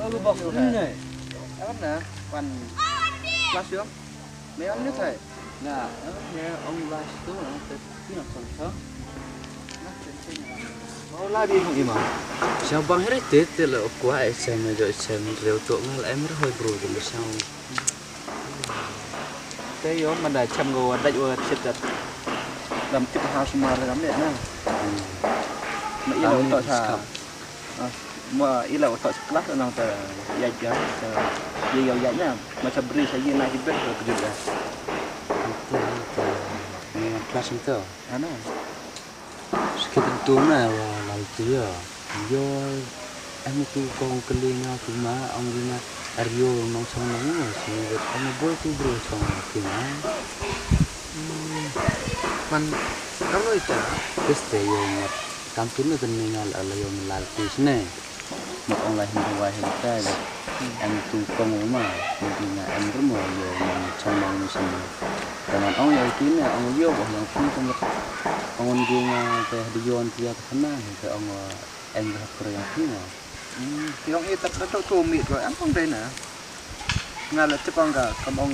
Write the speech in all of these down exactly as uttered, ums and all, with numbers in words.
Lu bok lu ne. Awan na, wan flash yong. Me on ni thai. Na, ne on flash tu na te ti na son son. Mau la bi hong ima. Siang bang heret te te le kwa e sem jo sem reu to ngal em re hoi bro de siang. Te yo manda cham go wa dai wa chit dat. Dam tip ha sumar dam ne na. Ma ila uto sa. Ah, ma ila uto sa klas nang ta ya ja ta ya ya ya na. Ma sa bri sa ye na ki bet ko kejut ya. Ante ante. Ni klas ante. Ano. Skit tu na wa lal tu ya. Yo, em tu kong kali nga tu ma, ong di na, ar yo nong chong nong ma, si ni bet ong boy tu bro chong na ki ma. Man, kam lo ita? Piste yo mat, kam tu na ten ni nga la yo lal tu sne. Mat ong lai hin wa hin ta ya. Em tu kong ma, ong di na em rmo yo nong chong nong sne. Kaman ong yo ki na, ong yo bo yang pun kong mat. Ong di na te hadi yon tia khana, te ong Em ga pro yang phi mo. Hmm, yong i tak da to mi ko em ong dai na. Nga la tip ong ga kam ong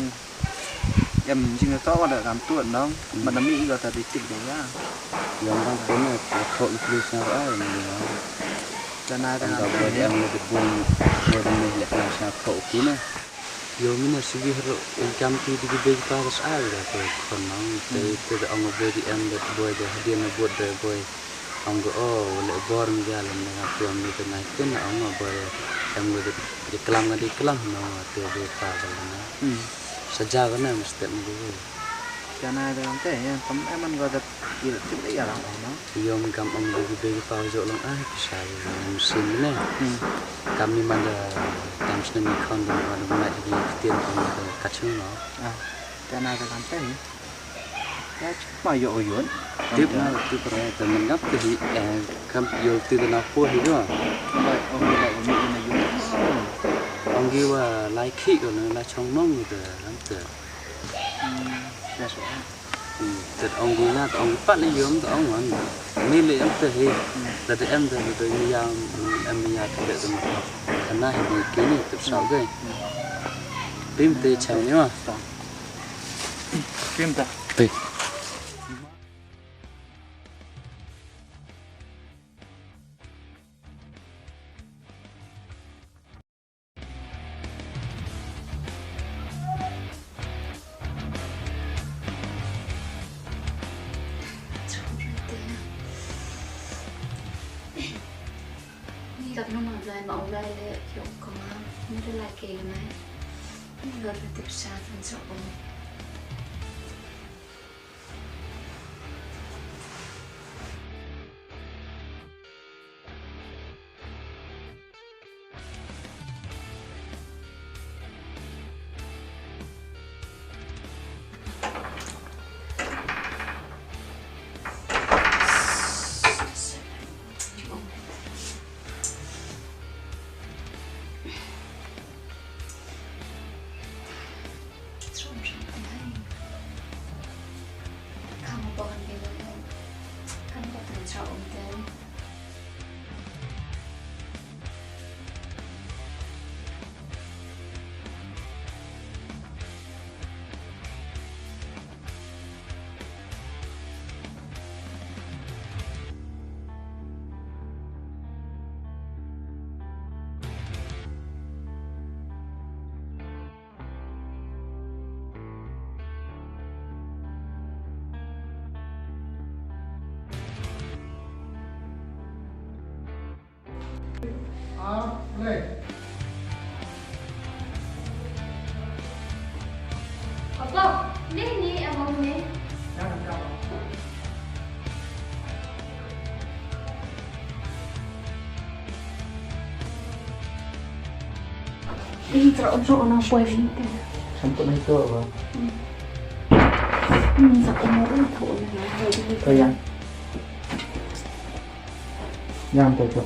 em jing to wa da kam tu nong. Hmm. Ma da mi ga ta di tip dai ya. Yong ga pro na ko ko i pli sna ai ni ya. Da na da Ong ga boy em le de boy boy de mi le kan sna ko ki na. Yo mina sugi hero inkam ti di bej pa ras ai da ko kon nong te te da ong boy di em da boy da hadian na bot da boy. Ong ko o le bor mi ja lem da ko mi te nai kun ong boy em ko di klam nga di klam no te de pa da na. Hmm. Saja ko na mesti ngu. Jana da ong te ya kam em an ko da il tip ya lang no. Yom kam ong begi begi pau jok lang ai pisa yom sin ne. Hmm. Kam ni man da tam sne ni kon da man da man di ktien ong da kachung no. Ah, jana da kan te. Ya ma yo yun. Tip na tip ra da man ngap te hi, eh, kam yo ti da na po hi do. Bai ong bai ong ni na yun. Ong gi wa lai khi ko na la chong nong da ram te. Hmm, that's right. Hmm, tet ong gu na, ong pat le yom, tet ong wan. Ni le em te he. Hmm. Tet em te, tet em ya, em ya te, tet em. Kana he ni kini, tet sau ge. Hmm. Pim te chang ni ma. Ta. Pim ta. Te. Ni kap nong ma blai ma u blai le kiong koma ni le lai ke mai. Ni le tip sa tan sa ong. Ar, play. Papa, ni ni em ong ni. Ïa, ïa. Ih, tra um tra una poi ni te. Sampun na ito ba. Hmm. Hmm, sa um tra una poi ni. Ko yang. Yang to to.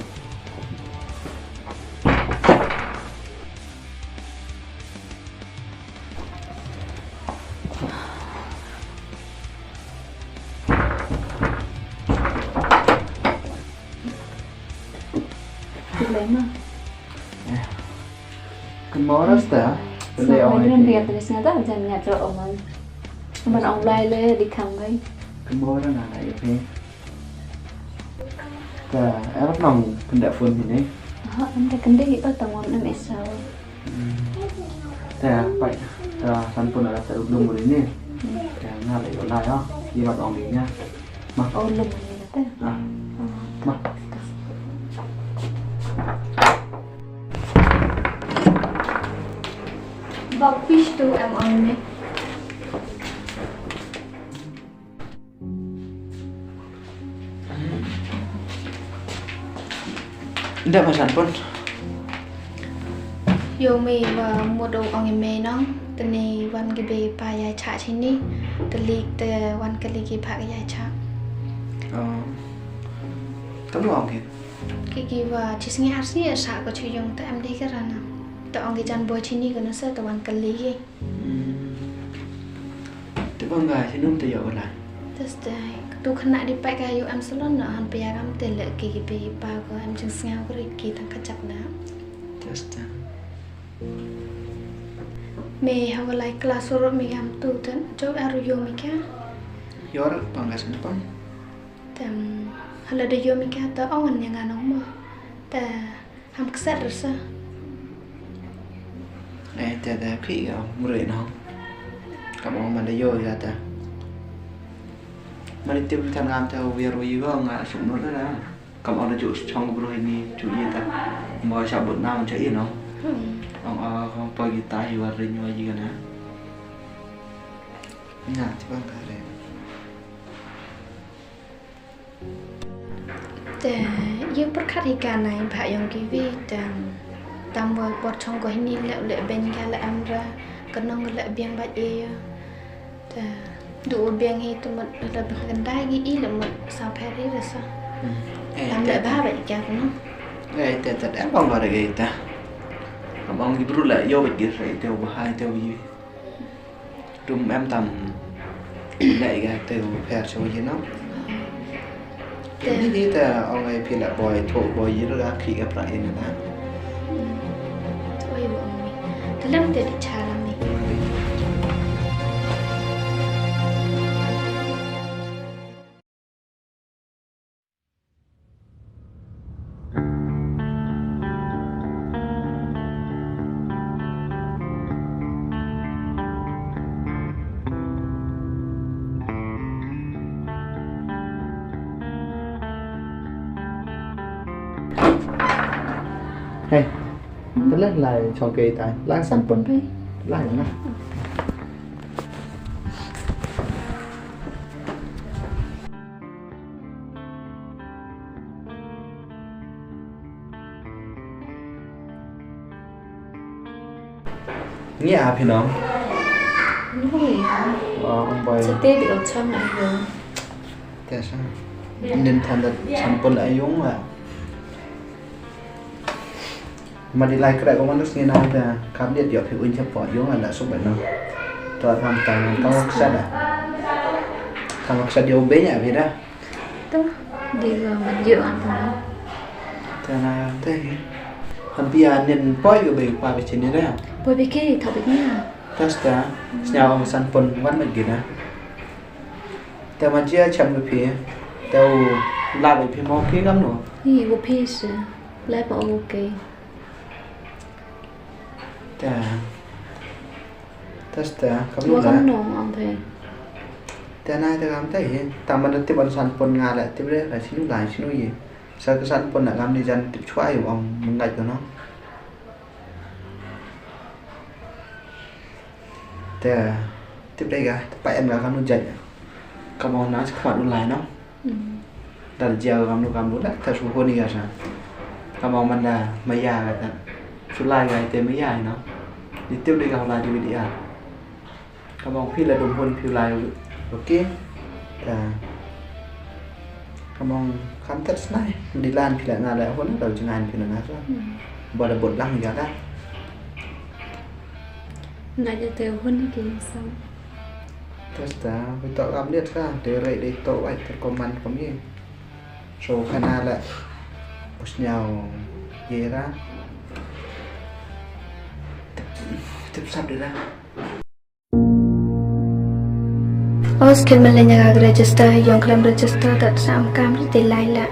Tulai ma. Eh. Mora sta. Pynleh ong ïa phi. Pynleh ong ïa phi. Ban ong lai le di kham bai. Mora na na ïa phi. Ta, eh, nang kynda phone phi ne? Ha, ynda kynda ïa ta mon em esau. Hmm. Ta, pai. Ta, san phone ala ta lum ri ne. Ta, nga le ïa la ya. Ïa mat ong di nya. Ma. Oh, lum ri ne ta. Ah. Ma. Bak fish tu em ong ne. Nda ba san pun. Yo me wa mut ong ïa me nong, tani wan ki bei pa ïa cha chini, tali te wan kali ki pa ïa cha. Oh. Kamu ong ki? Ki ki wa chi sngi ar sngi sa ko chi yung te em dei ka rana. Te ong ki jan bo chini ko na sa te wan kali ki. Hmm. Te bang ka shnong te ïoh lai. Te sdei. Tu khynnah dei peit ka ïoh em salon na han pia kam te leh ki ki bei pa ko em jingsngew ka ri ki tang ka jak na. Te sdei. Me ha ka lai klas ruh me kam tu te jong ar ïoh me ka. Ïoh bang ka shnong pang. Te hala da ïoh me ka te ong ïa nga nong mo. Te Ham kset rasa. Eh, te te khi ga mure no. Kam ong man da yo ya ta. Mari tip than ngam ta wiar wi go nga sum no da. Kam ong da ju chong bro ni ju ye ta. Mo sha but na cha ye no. Hmm. Ong a ko pa gi ta hi war ri nyo yi ga na. Nga ti bang ka re. Te ïa pyrkhat hi ka nai bha ïong ki wi te tam wa por chong ko hini le le ben ka le amra ka nong le biang ba e ïa te du biang hi tu mat le ba kan dai gi i le mat sa pher hi rasa. Hmm. Eh, tam te le te. Bha ba ka no. Eh, te te te bang ba re ta. Bang gi bru le yo ba gi re te ba hai te wi. Dum em tam leh ïa ka te u pher shu ïa no. Te ni ni te ong ai phi la boi tho boi ïa ka khi ka pra ïa na. Oi ong ni. Te lam te di cha lam ni. Hey, te leh lai chong ke tai, lai san pun. Lai na. Ngi a phi nong? Ngi. Wa ong bai. Sa te di ong chang a yung. Te sa. Nin than da chang pun a yung wa. Ma di lai krek ko manus ngi na da kam diet yo phi un cha po yung la suk ba no. To tham tam tam wak sa da. Tam wak sa di ong be nya phi da. To di ga ma di an ta. Ta na te. Han pia nin poi ga be pa be chini da. Poi be ke tha be nya. Tas ta. Snya ong san pun wan ma gi na. Ta ma jia cham ga phi. Ta u la be phi mo ki ngam no. Ni wo phi se. Lai pa o ke. Ta. Tas ta, kam lu la. Kam nong am thei. Ta na ta kam ta ye. Ta man da tip an san pon nga la tip re la sinu la sinu ye. Sa ka san pon na kam ni jan tip chwa ye ong mun ngai ko no. Ta tip dei ga ta pa en ga kam nu jan. Kam ong na sa khmat u lai no. Dal jia kam nu kam nu la ta su ko ni ga sa. Kam ong man da maya ga ta. Su lai ga te maya no. Ni tip dei ga la di wi di a. Kam ong phi la dum hun phi lai. Okay. Ta. Kam ong kam tat snai. Di lan phi la nga la hun la jingan phi la nga sa. Ba da bot lang ga la. Na ja te hun ki sa. Tas ta, wi to kam liat ka, te rei dei to wai ter koman kom ye. So khana la, us nyau ye ra. Tip sap dira. Os khlem leh nga register, ïong khlem register, tat sam kam ri te lai la.